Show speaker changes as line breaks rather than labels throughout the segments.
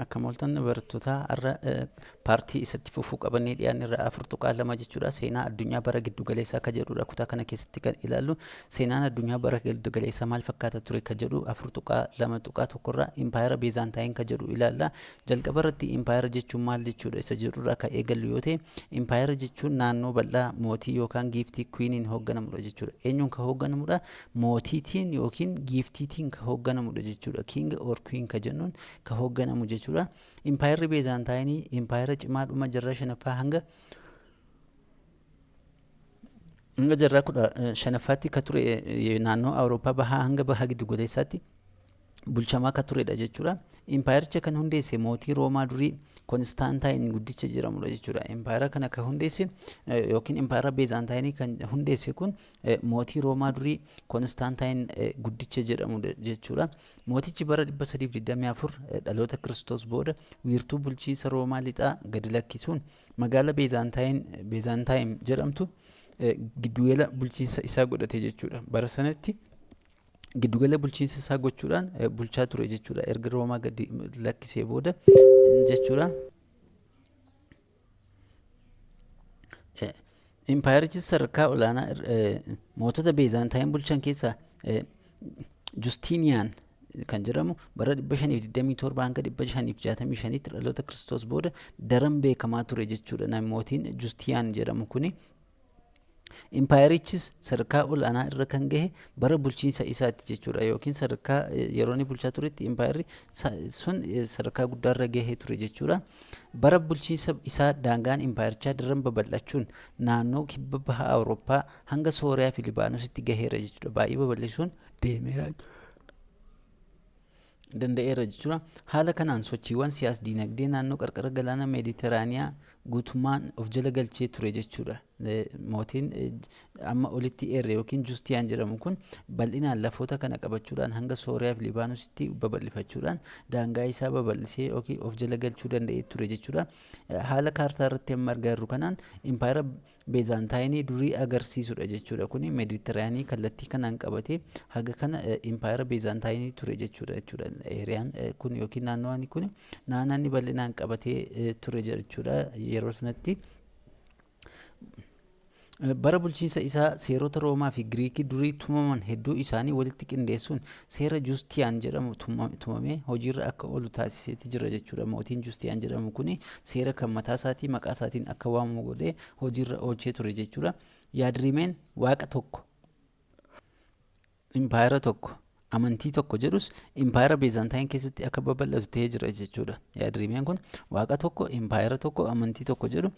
Akkam ooltan barattoota, har'a paartii isatti fufuu qabannee dhiyaanne irraa 4.2 jechuudha. Seenaa addunyaa bara giddu galeessaa akka jedhudha. Kutaa kana keessatti kan ilaallu seenaan addunyaa bara giddu galeessaa maal fakkaata ture ka jedhu 4.2.1 irraa impaayera Beezaantaayin ka jedhu ilaalla. Jalqaba irratti impaayera jechuun maal jechuudha isa jedhurraa kan eegallu yoo ta'e, impaayera jechuun naannoo bal'aa mootii yookaan giiftii queeniin hoogganamudha jechuudha. Eenyuun kan hoogganamudha? Mootiitiin yookiin giiftiitiin kan hoogganamudha jechuudha. King or queen ka jennuun ka hoogganamu jechuudha. Impaayerri Beezaantaayinii impaayera cimaa dhuma jarraa shanaffaa hanga jarraa 15ffaatti ka ture, naannoo Awurooppaa bahaa hanga baha giddu galeessaatti bulchamaa ka turedha jechuudha. Impaayericha kan hundeesse mootii Roomaa durii Konstaantaayin guddicha jedhamudha jechuudha. Impaayera kana kan hundeesse yookiin impaayera Beezaantaayinii kan hundeesse kun mootii Roomaa durii Konstaantaayin guddicha jedhamudha jechuudha. Mootichi bara 324 dhaloota Kiristoos booda wiirtuu bulchiinsa Roomaa lixaa gadi lakkisuun magaala Beezaantaayin Beezaantaayim jedhamtu giddugala bulchiinsa isaa godhate jechuudha. Bara sanatti giddugala bulchiinsa isaa gochuudhaan bulchaa ture jechuudha. Erga Roomaa gadi lakkisee booda jechuudha. Impaayerichi sadarkaa olaanaa mootota Beezaantaayin bulchan keessaa Justiiniyaan kan jedhamu bara 527 hanga 565tti dhaloota Kiristoos booda daran beekamaa ture jechuudha. Mootiin Justiyaan jedhamu kuni. Impaayerichis sadarkaa ol'aanaa irra kan gahe bara bulchiinsa isaatti jechuudha, yookiin sadarkaa yeroo inni bulchaa turetti impaayerri sun sadarkaa guddaa irra gahee ture jechuudha. Bara bulchiinsa isaa daangaan impaayerichaa daran babal'achuun naannoo kibba baha Awurooppaa hanga Sooriyaa fi Libaanositti gaheera jechuudha. Baay'ee babal'isuun deemeera danda'eera jechuudha. Haala kanaan sochiiwwan siyaas diinagdee naannoo qarqara galaana Meediteraaniyaa guutummaan of jala galchee ture jechuudha. Mootiin amma olitti eerre yookiin Justiyaan jedhamu kun bal'inaan lafoota kana qabachuudhaan hanga Sooriyaa fi Libaanositti babal'ifachuudhaan daangaa isaa babal'isee yookiin of jala galchuu danda'ee ture jechuudha. Haala kaartaa irratti amma argaa jirru kanaan impaayera Beezaantaayinii durii agarsiisudha jechuudha. Kuni Meeditiraanii kallattii kanaan qabatee haga kana impaayera Beezaantaayinii ture jechuudha. Eeriyaan kun yookiin naannawaan kun naannoo bal'inaan qabatee ture jechuudha yeroo sanatti. Bara bulchiinsa isaa seerota Roomaa fi Giriikii durii tumaman hedduu isaanii walitti qindeessuun seera Justiyaan jedhamu tumamee hojiirra akka oolu taasiseeti jira jechuudha. Mootiin Justiyaan jedhamu kuni seera kan mataa isaatii maqaa isaatiin akka waamamu godhee hojiirra oolchee ture jechuudha. Yaadrimeen waaqa tokko, impaayera tokko, amantii tokko jedhus impaayera Beezantaayin keessatti akka babal'atu ta'ee jira jechuudha. Yaadrimeen kun waaqa tokko, impaayera tokko, amantii tokko jedhu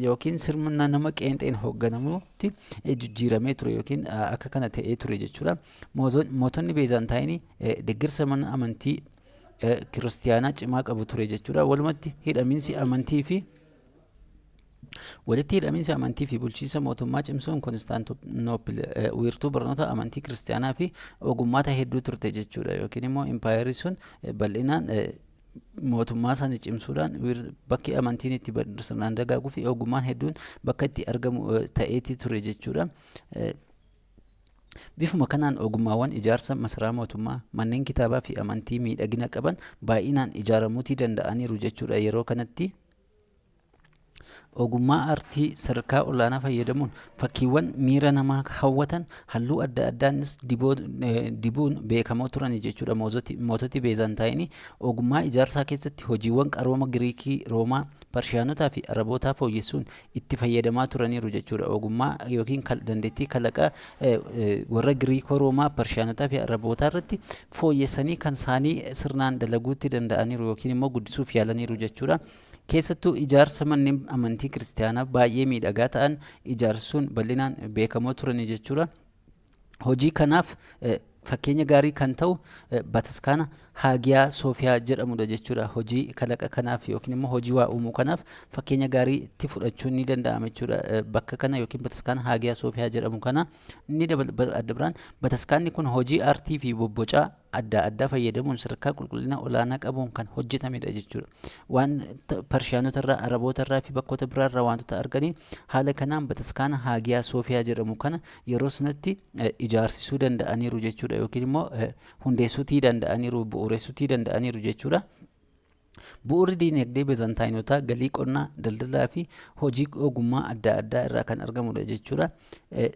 yookiin sirna nama qeenxeen hoogganamutti jijjiiramee ture yookiin akka kana ta'ee ture jechuudha. Mootonni Beezantaayinii deeggarsa mana amantii kiristiyaanaa cimaa qabu ture jechuudha. Walumatti hidhamiinsi amantii fi Walitti hidhamiinsa amantii fi bulchiinsa mootummaa cimsuun Konstaantinoopil wiirtuu barnoota amantii kiristiyaanaa fi ogummaata hedduu turte jechuudha. Yookiin immoo impaayerri sun bal'inaan mootummaa sana cimsuudhaan bakki amantiin itti sirnaan dagaaguu fi ogummaan hedduun bakka itti argamu ta'eeti ture jechuudha. Bifuma kanaan ogummaawwan ijaarsa masaraa mootummaa, manneen kitaabaa fi amantii miidhagina qaban baay'inaan ijaaramuutii danda'aniiru jechuudha yeroo kanatti. Ogummaa aartii sadarkaa olaanaa fayyadamuun fakkiiwwan miira namaa hawwatan halluu adda addaanis dibuun beekamoo turani jechuudha. Moototi Beezantaayinii ogummaa ijaarsaa keessatti hojiiwwan qarooma Giriikii, Roomaa, Parshiyaanotaa fi Arabootaa fooyyessuun itti fayyadamaa turaniiru jechuudha. Ogummaa yookiin dandeettii kalaqaa warra Giriikoo, Roomaa, Parshiyaanotaa fi Arabootaa irratti fooyyessanii kan isaanii sirnaan dalaguutti danda'aniiru yookiin immoo guddisuuf yaalaniiru jechuudha. Keessattuu ijaarsa manneen amantii kiristiyaanaa baay'ee miidhagaa ta'an ijaarsisuun bal'inaan beekamoo turani jechuudha. Hojii kanaaf fakkeenya gaarii kan ta'u bataskaana Haagiyaa Soofiyaa jedhamudha jechuudha. Hojii kalaqa kanaaf yookiin immoo hojii waa uumuu kanaaf fakkeenya gaarii itti fudhachuun ni danda'ama jechuudha. Bakka kana yookiin bataskaana Haagiyaa Soofiyaa jedhamu kana inni adda biraan bataskaanni kun hojii aartii fi bobbocaa adda addaa fayyadamuun sadarkaa qulqullina olaanaa qabuun kan hojjetamedha jechuudha. Waan Parshiyaanota irraa, Araboota irraa fi bakkoota biraa irraa wantoota arganii haala kanaan bataskaana Haagiyaa Soofiyaa jedhamu kana yeroo sanatti ijaarsisuu danda'aniiru jechuudha, yookiin immoo hundeessuutii danda'aniiru, bu'uuressuutii danda'aniiru jechuudha. Bu'uurri diinagdee Beezantaayinotaa galii qonnaa, daldalaa fi hojii ogummaa adda addaa irraa kan argamudha jechuudha.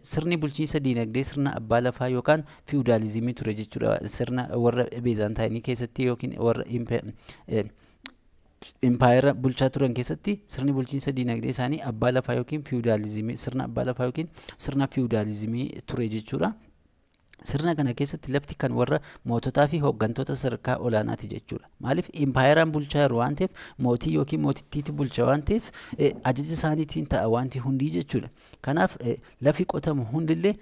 Sirni bulchiinsa diinagdee sirna abbaa lafaa yookaan fiwudaalizimii ture jechuudha. Sirna warra Beezantaayinii keessatti yookiin warra impaayera bulchaa turan keessatti sirni bulchiinsa diinagdee isaanii abbaa lafaa yookiin fiwudaalizimii, sirna abbaa lafaa yookiin sirna fiwudaalizimii ture jechuudha. Sirna kana keessatti lafti kan warra moototaa fi hooggantoota sadarkaa olaanaati jechuudha. Maaliif? Impaayeraan bulchaa jiru waan ta'eef, mootii yookiin mootittiitu bulcha waan ta'eef, ajaja isaaniitiin ta'a wanti hundii jechuudha. Kanaaf lafi qotamu hundillee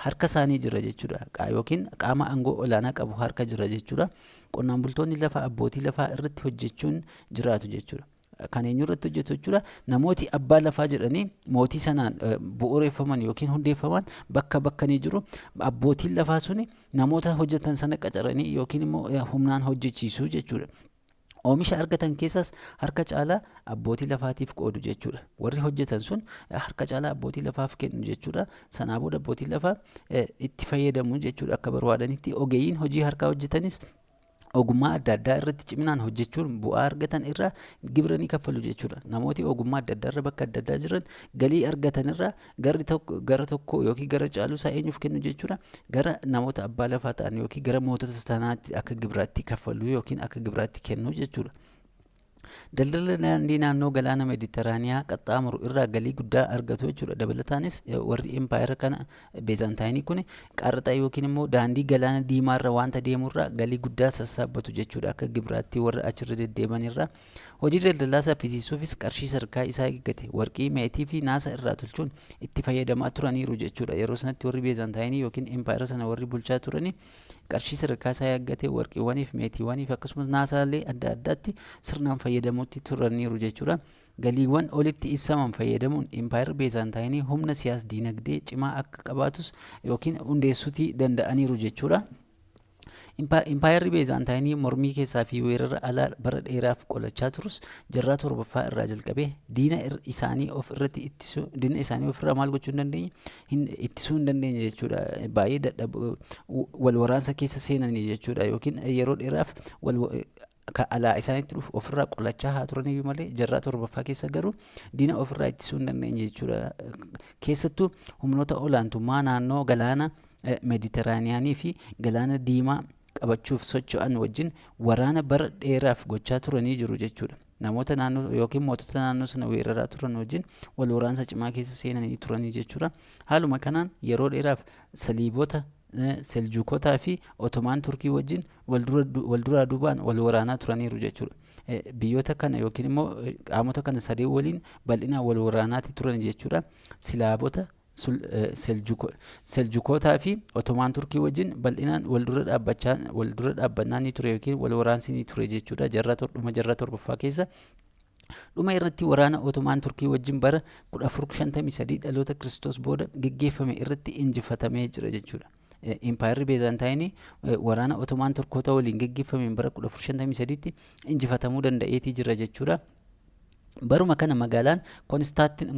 harka isaanii jira jechuudha. Yookiin qaama aangoo olaanaa qabu harka jira jechuudha. Qonnaan bultoonni lafa abbootii lafaa irratti hojjechuun jiraatu jechuudha. Kan eenyu irratti hojjetu jechuudha? Namooti abbaa lafaa jedhanii mootii sanaan bu'uureffaman yookiin hundeeffaman bakka bakka ni jiru. Abbootiin lafaa suni namoota hojjetan sana qacaranii yookiin immoo humnaan hojjechiisuu jechuudha. Oomisha argatan keessaas harka caalaa abbootii lafaatiif qoodu jechuudha. Warri hojjetan sun harka caalaa abbootii lafaaf kennu jechuudha. Sanaa booda abbootiin lafaa itti fayyadamu jechuudha akka barbaadanitti. Ogeeyyiin hojii harkaa hojjetanis ogummaa adda addaa irratti ciminaan hojjechuun bu'aa argatan irraa gibira ni kaffalu jechuudha. Namooti ogummaa adda addaa irra bakka adda addaa jiran galii argatan irraa garri tokko gara tokko yookiin gara caalu isaa eenyuuf kennu jechuudha? Gara namoota abbaa lafaa ta'an yookiin gara mootota sanaatti akka gibiraatti kaffalu yookiin akka gibiraatti kennu jechuudha. Daldala daandii naannoo galaana Meediteraaniyaa qaxxaamuru irraa galii guddaa argatu jechuudha. Dabalataanis warri impaayera kana Beezantaayinii kun qaraxa yookiin immoo daandii galaana diimaarra wanta deemurraa galii guddaa sassaabbatu jechuudha, akka gibiraatti warra achirra deddeemanirraa. Hojii daldalaa saffisiisuufis qarshii sadarkaa isaa eeggate warqii, meetii fi naasa irraa tolchuun itti fayyadamaa turaniiru jechuudha. Yeroo sanatti warri Beezantaayinii yookiin impaayera sana warri bulchaa turanii qarshii sadarkaa isaa eeggate warqiiwwaniif, meetiiwwaniif, akkasumas naasaalee adda addaatti sirnaan fayyadamuutti turaniiru jechuudha. Galiiwwan olitti ibsaman fayyadamuun impaayerri Beezantaayinii humna siyaas diinagdee cimaa akka qabaatus yookiin hundeessuutii danda'aniiru jechuudha. Impaayerri Beezantaayinii mormii keessaa fi weerara alaa bara dheeraaf qolachaa turus, jarraa torbaffaa irraa jalqabee diina isaanii of irratti ittisuu, diina isaanii ofirraa maal gochuu hin dandeenye, ittisuu hin dandeenye jechuudha. Baay'ee dadhab wal waraansa keessa seenanii jechuudha, yookiin yeroo dheeraaf wal ka alaa isaanitti dhufu ofirraa qolachaa haa turaniyyuu malee, jarraa torbaffaa keessa garuu diina ofirraa ittisuu hin dandeenye jechuudha. Keessattuu humnoota olaantummaa naannoo galaana Meediteraaniyaanii fi galaana diimaa qabachuuf socho'an wajjin waraana bara dheeraaf gochaa turanii jiru jechuudha. Namoota naannoo yookiin mootota naannoo sana weeraraa turan wajjin wal waraansa cimaa keessa seenanii turanii jechuudha. Haaluma kanaan yeroo dheeraaf Saliibota, Seljuukotaa fi Otomaan Turkii wajjin wal duraa duubaan wal waraanaa turaniiru jechuudha. Biyyoota kana yookiin immoo qaamota kana sadeen waliin bal'inaan wal waraanaati turan jechuudha. Silaabota, Seljukootaa fi Otomaan Turkii wajjin bal'inaan wal dura dhaabbachaa, wal dura dhaabbannaa ni ture yookiin wal waraansi ni ture jechuudha. Jarraa dhuma jarraa torbaffaa keessa. Dhuma irratti waraana Otomaan Turkii wajjin bara 1453 dhaloota Kiristoos booda geggeeffame irratti injifatamee jira jechuudha. Impaayerri Beezantaayinii waraana Otomaan Turkoota waliin geggeeffameen bara 1453tti injifatamuu danda'eetii jira jechuudha. Baruma kana magaalaan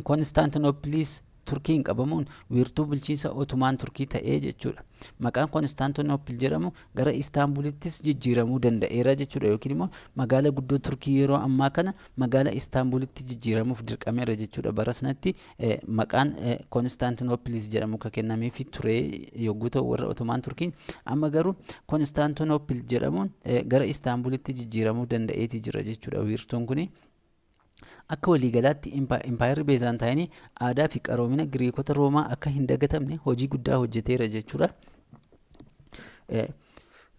Koonistaantinoopiliis Turkiin qabamuun wiirtuu bulchiinsa Otomaan Turkii ta'ee jechuudha. Maqaan Koonistaantinoopil jedhamu gara Istaanbulittis jijjiiramuu danda'eera jechuudha, yookiin immoo magaala guddoo Turkii yeroo ammaa kana magaala Istaanbulitti jijjiiramuuf dirqameera jechuudha. Bara sanatti maqaan Koonistaantinoopilis jedhamu kan kennameefii ture yogguu ta'u warra Otomaan Turkiin, amma garuu Koonistaantinoopil jedhamuun gara Istaanbulitti jijjiiramuu danda'eeti jira jechuudha wiirtuun kuni. Akka waliigalaatti impaayerri Beezantaayinii aadaa fi qaroomina Giriikota Roomaa akka hin dagatamne hojii guddaa hojjeteera jechuudha.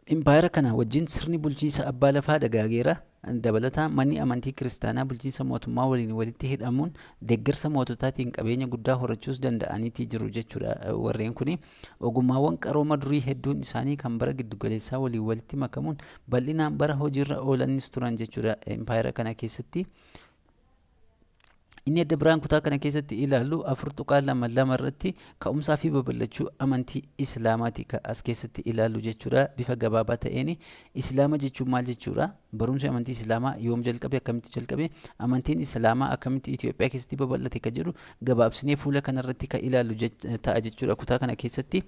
Impaayera kana wajjin sirni bulchiinsa abbaa lafaa dagaageera. Dabalataan manni amantii kiristaanaa bulchiinsa mootummaa waliin walitti hidhamuun deeggarsa moototaatiin qabeenya guddaa horachuus danda'aniitii jiru jechuudha warreen kuni. Ogummaawwan qarooma durii hedduun isaanii kan bara giddugaleessaa waliin walitti makamuun bal'inaan bara hojiirra oolanis turan jechuudha impaayera kana keessatti. Inni adda biraan kutaa kana keessatti ilaallu 4.22 irratti ka'umsaa fi babal'achuu amantii Islaamaati kan as keessatti ilaallu jechuudha. Bifa gabaabaa ta'een Islaama jechuun maal jechuudha? Barumsi amantii Islaamaa yoom jalqabe? Akkamitti jalqabe? Amantiin Islaamaa akkamitti Itoophiyaa keessatti babal'ate kan jedhu gabaabsinee fuula kanarratti kan ilaallu ta'a jechuudha kutaa kana keessatti.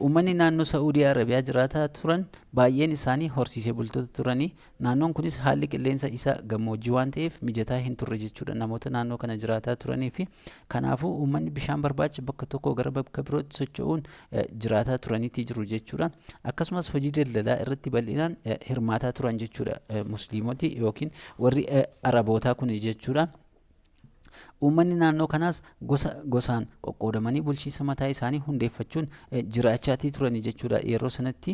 Uummanni naannoo Sa'uudii Arabiyaa jiraataa turan baay'een isaanii horsiisee bultoota turanii. Naannoon kunis haalli qilleensa isaa gammoojjii waan ta'eef mijataa hin turre jechuudha namoota naannoo kana jiraataa turanii fi. Kanaafuu uummanni bishaan barbaacha bakka tokkoo gara bakka birootti socho'uun jiraataa turaniitii jiru jechuudha. Akkasumas hojii daldalaa irratti bal'inaan hirmaataa turan jechuudha musliimoti yookiin warri Arabootaa kun jechuudha. Uummanni naannoo kanaas gosa gosaan qoqqoodamanii bulchiinsa mataa isaanii hundeeffachuun jiraachaatii turanii jechuudha. Yeroo sanatti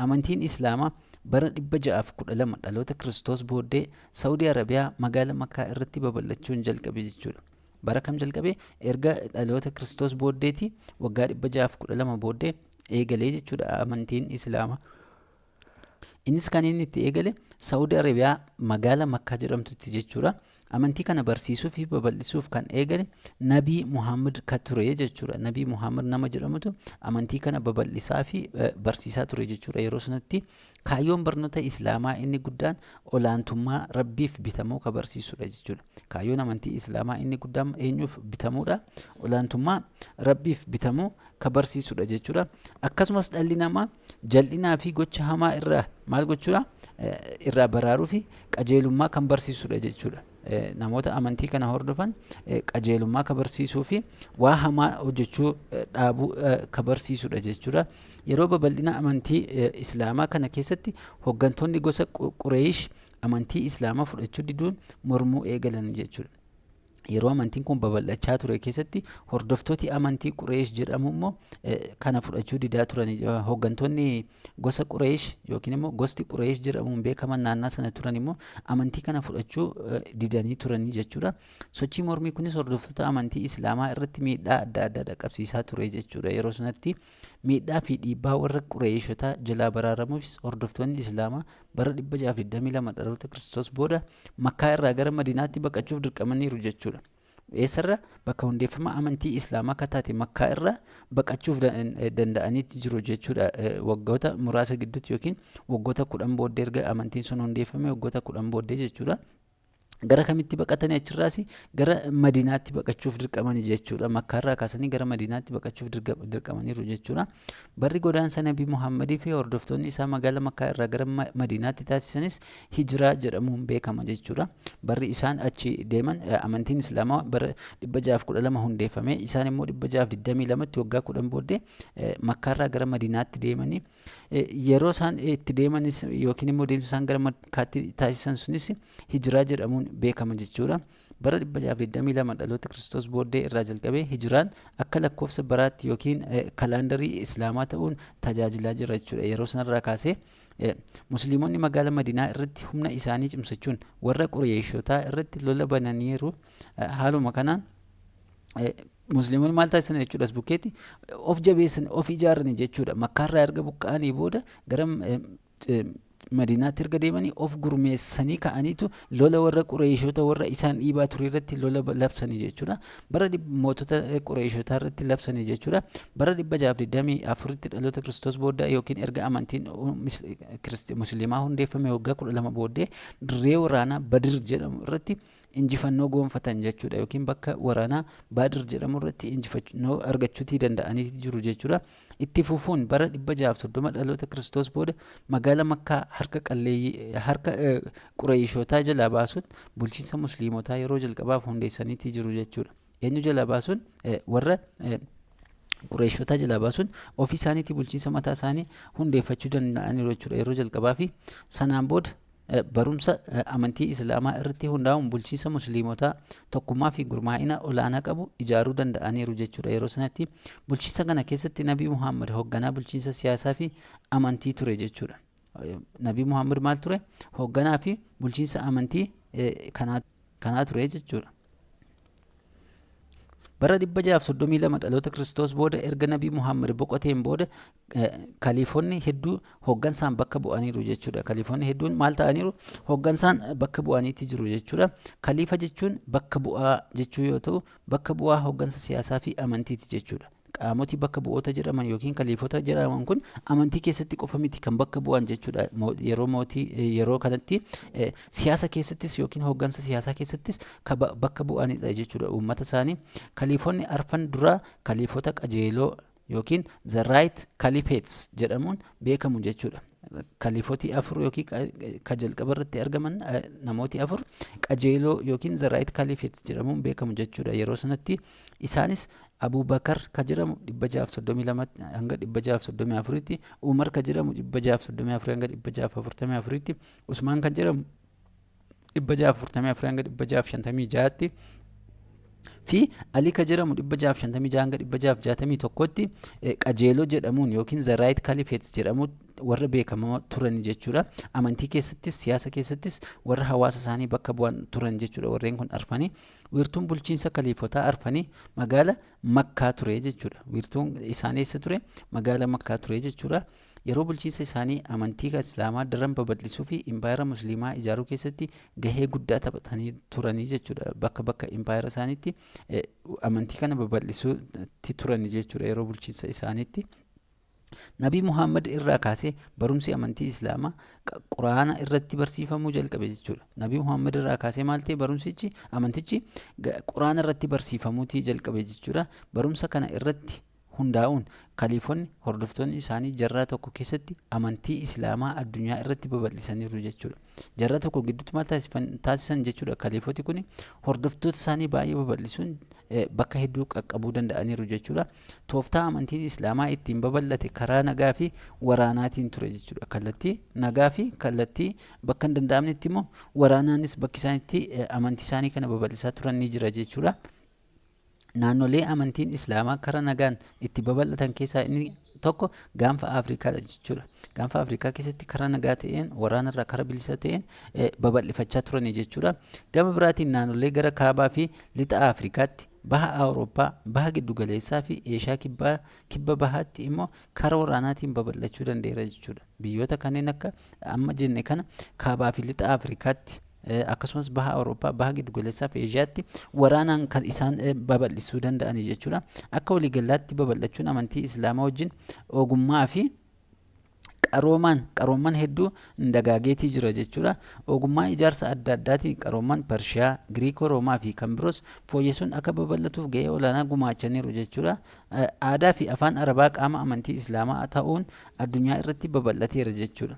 amantiin Islaamaa bara 612 dhaloota Kiristoos booddee Saawudii Arabiyaa magaala Makkaa irratti babal'achuun jalqabe jechuudha. Bara kam jalqabe? Erga dhaloota Kiristoos booddeeti waggaa 612 booddee eegalee jechuudha amantiin Islaamaa. Innis kan inni itti eegale Saawudii Arabiyaa magaala Makkaa jedhamtutti jechuudha. Amantii kana barsiisuu fi babal'isuuf kan eegale Nabii Muhammad ka ture jechuudha. Nabii Muhammad nama jedhamutu amantii kana babal'isaa fi barsiisaa ture jechuudha. Yeroo sanatti kaayyoon barnoota Islaamaa inni guddaan olaantummaa Rabbiif bitamuu ka barsiisudha jechuudha. Kaayyoon amantii Islaamaa inni guddaan eenyuuf bitamuudha? Olaantummaa Rabbiif bitamuu ka barsiisudha jechuudha. Akkasumas dhalli namaa jal'inaa fi gocha hamaa irraa maal gochuudha? Irraa baraaruu fi qajeelummaa kan barsiisudha jechuudha. Namoota amantii kana hordofan qajeelummaa ka barsiisuu fi waa hamaa hojjechuu dhaabuu ka barsiisudha jechuudha. Yeroo babal'ina amantii Islaamaa kana keessatti hooggantoonni gosa Qureeyish amantii Islaamaa fudhachuu diduun mormuu eegalan jechuudha. Yeroo amantiin kun babal'achaa ture keessatti hordoftooti amantii Qureesh jedhamu immoo kana fudhachuu didaa turan. Hooggantoonni gosa Qureesh yookiin immoo gosti Qureesh jedhamuun beekaman naannaa sana turan immoo amantii kana fudhachuu didanii turanii jechuudha. Sochii mormii kunis hordoftoota amantii Islaamaa irratti miidhaa adda addaa dhaqqabsiisaa ture jechuudha. Yeroo sanatti miidhaa fi dhiibbaa warra Qureeshotaa jalaa baraaramuufis hordoftoonni Islaamaa bara 622 dhaloota Kiristoos booda Makkaa irraa gara Madiinaatti baqachuuf dirqamaniiru jechuudha. Eessarra? Bakka hundeeffama amantii Islaamaa akka taate Makkaa irraa baqachuuf danda'aniitti jiru jechuudha. Waggoota muraasa gidduutti yookiin waggoota 10 booddee, erga amantiin sun hundeeffame waggoota 10 booddee jechuudha. Gara kamitti baqatanii? Achirraas gara Madiinaatti baqachuuf dirqamanii jechuudha. Makkaarraa kaasanii gara Madiinaatti baqachuuf dirqamaniiru jechuudha. Barri godaansa Nabii Muhammadii fi hordoftoonni isaa magaala Makkaa irraa gara Madiinaatti taasisanis Hijiraa jedhamuun beekama jechuudha. Barri isaan achi deeman, amantiin Islaamaa bara 612 hundeeffame, isaan immoo 622tti waggaa 10 booddee Makkaarraa gara Madiinaatti deemanii, yeroo isaan itti deemanis yookiin immoo deemsa isaan gara Makkaatti taasisan sunis Hijiraa jedhamuun beekama jechuudha. Bara 622 dhaloota Kiristoos booddee irraa jalqabee Hijiraan akka lakkoofsa baraatti yookiin kalaandarii Islaamaa ta'uun tajaajilaa jira jechuudha. Yeroo sanarraa kaasee Musliimonni magaala Madiinaa irratti humna isaanii cimsachuun warra Qureeshotaa irratti lola bananiiru. Haaluma kanaan Musliimonni maal taasisan jechuudha? As bukkeetti of jabeessan, of ijaarani jechuudha. Makkaarraa erga buqqa'anii booda gara Madiinaatti erga deemanii of gurmeessanii ka'aniitu lola warra Qureeshota warra isaan dhiibaa ture irratti lola labsanii jechuudha. Bara mootota Qureeshotaa irratti labsanii jechuudha. Bara 624tti dhaloota Kiristoos booda yookiin erga amantiin Musliimaa hundeeffame waggaa 12 booddee dirree waraanaa Badir jedhamu irratti injifannoo goonfatan jechuudha, yookiin bakka waraanaa Baadir jedhamu irratti injifannoo argachuutii danda'anii jiru jechuudha. Itti fufuun bara 630 dhaloota Kiristoos booda magaala Makkaa harka qalleeyyii, harka Qureeyishootaa jalaa baasuun bulchiinsa Musliimotaa yeroo jalqabaaf hundeessaniitii jiru jechuudha. Eenyu jalaa baasuun? Warra Qureeshotaa jalaa baasuun ofii isaaniitii bulchiinsa mataa isaanii hundeeffachuu danda'aniiru jechuudha yeroo jalqabaa fi. Sanaan booda barumsa amantii Islaamaa irratti hundaa'uun bulchiinsa Musliimotaa tokkummaa fi gurmaa'ina olaanaa qabu ijaaruu danda'aniiru jechuudha. Yeroo sanatti bulchiinsa kana keessatti Nabii Muhammad hoogganaa bulchiinsa siyaasaa fi amantii ture jechuudha. Nabii Muhammad maal ture? Hoogganaa fi bulchiinsa amantii kanaa ture jechuudha. Bara 632 dhaloota Kiristoos booda erga Nabii Muhammad boqoteen booda kaliifonni hedduu hooggansaan bakka bu'aniiru jechuudha. Kaliifonni hedduun maal ta'aniiru? Hooggansaan bakka bu'aniitti jiru jechuudha. Kaliifa jechuun bakka bu'aa jechuu yoo ta'u, bakka bu'aa hooggansa siyaasaa fi amantiiti jechuudha. Qaamoti bakka bu'oota jedhaman yookiin kaliifota jedhaman kun amantii keessatti qofa miti kan bakka bu'an jechuudha. Yeroo mootii yeroo kanatti siyaasa keessattis yookiin hooggansa siyaasaa keessattis bakka bu'anidha jechuudha uummata isaanii. Kaliifonni arfan duraa kaliifota qajeeloo yookiin The Right Caliphates jedhamuun beekamu jechuudha. Kaliifotii afur yookiin ka jalqaba irratti argaman namooti afur qajeeloo yookiin The Right Caliphates jedhamuun beekamu jechuudha. Yeroo sanatti isaanis Abuu Bakar ka jedhamu 632 hanga 634tti, Umar ka jedhamu 634 hanga 644tti, Usmaan kan jedhamu 644 hanga 656tti fi Ali ka jedhamu 656 hanga 661tti qajeeloo jedhamuun yookiin The Right Caliphates jedhamuun warra beekamoo turan jechuudha. Amantii keessattis, siyaasa keessattis warra hawaasa isaanii bakka bu'an turan jechuudha warreen kun arfanii. Wiirtuun bulchiinsa kaliifotaa arfanii magaala Makkaa ture jechuudha. Wiirtuun isaanii eessa ture? Magaala Makkaa ture jechuudha. Yeroo bulchiinsa isaanii amantii Islaamaa daran babal'isuu fi impaayera Musliimaa ijaaruu keessatti gahee guddaa taphatanii turanii jechuudha. Bakka bakka impaayera isaaniitti amantii kana babal'isuutti turanii jechuudha yeroo bulchiinsa isaaniitti. Nabii Muhammad irraa kaasee barumsi amantii Islaamaa Quraana irratti barsiifamuu jalqabe jechuudha. Nabii Muhammad irraa kaasee maal ta'e barumsichi, amantichi Quraana irratti barsiifamuutii jalqabe jechuudha. Barumsa kana irratti hundaa'uun kaliifonni hordoftoonni isaanii jarraa tokko keessatti amantii Islaamaa addunyaa irratti babal'isaniiru jechuudha. Jarraa tokko gidduutti maal taasisan jechuudha? Kaliifoti kuni hordoftoota isaanii baay'ee babal'isuun bakka hedduu qaqqabuu danda'aniiru jechuudha. Tooftaa amantiin Islaamaa ittiin babal'ate karaa nagaa fi waraanaatiin ture jechuudha. Kallattii nagaa fi kallattii bakka hin danda'amnetti immoo waraanaanis bakki isaan itti amantii isaanii kana babal'isaa turan ni jira jechuudha. Naannolee amantiin Islaamaa karaa nagaan itti babal'atan keessaa inni tokko Gaanfa Afrikaadha jechuudha. Gaanfa Afrikaa keessatti karaa nagaa ta'een, waraanarraa karaa bilisa ta'een babal'ifachaa turani jechuudha. Gama biraatiin naannolee gara kaabaa fi lixa Afrikaatti, baha Awurooppaa, baha giddugaleessaa fi Eeshiyaa kibbaa, kibba bahaatti immoo karaa waraanaatiin babal'achuu danda'eera jechuudha. Biyyoota kanneen akka amma jenne kana kaabaa fi lixa Afrikaatti, akkasumas baha Awurooppaa, baha giddugaleessaa fi Eeshiyaatti waraanaan kan isaan babal'isuu danda'ani jechuudha. Akka waliigalaatti babal'achuun amantii Islaamaa wajjin ogummaa fi qaroomaan qaroomman hedduu dagaageetii jira jechuudha. Ogummaa ijaarsa adda addaatiin qaroomman Pershiyaa, Giriikoo Roomaa fi kan biroos fooyyessuun akka babal'atuuf gahee olaanaa gumaachaniiru jechuudha. Aadaa fi afaan Arabaa qaama amantii Islaamaa ta'uun addunyaa irratti babal'ateera jechuudha.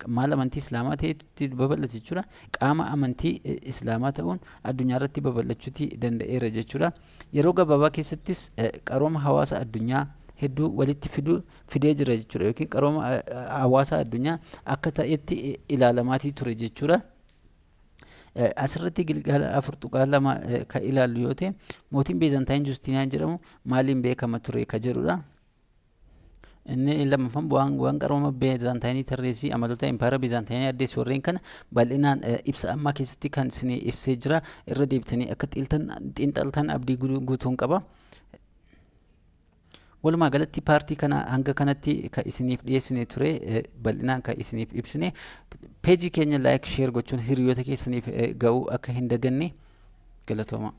Maal amantii Islaamaa ta'etti babal'ate jechuudha? Qaama amantii Islaamaa ta'uun addunyaa irratti babal'achuuti danda'eera jechuudha. Yeroo gabaabaa keessattis qarooma hawaasa addunyaa hedduu walitti fiduu fidee jira jechuudha, yookiin qarooma hawaasa addunyaa akka ta'etti ilaalamaatii ture jechuudha. Asirratti gilgaala 4.2 kan ilaallu yoo ta'e, mootiin Beezantaayin Justiiniyaan jedhamu maaliin beekama ture ka jedhudha. Inni lammaffaan bu'aan waan qarooma Beezantaayinii tarreessii, amaloota impaayera Beezantaayinii addeessi. Warreen kana bal'inaan ibsa ammaa keessatti kan isin ibsee jira. Irra deebitanii akka xiinxaltan abdii guutuun qaba. Walumaa galatti paartii kana hanga kanatti kan isiniif dhiyeessine ture, bal'inaan kan isiniif ibsine. Peejii keenya like, share gochuun hiriyoota keessaniif ga'uu akka hin daganne. Galatooma.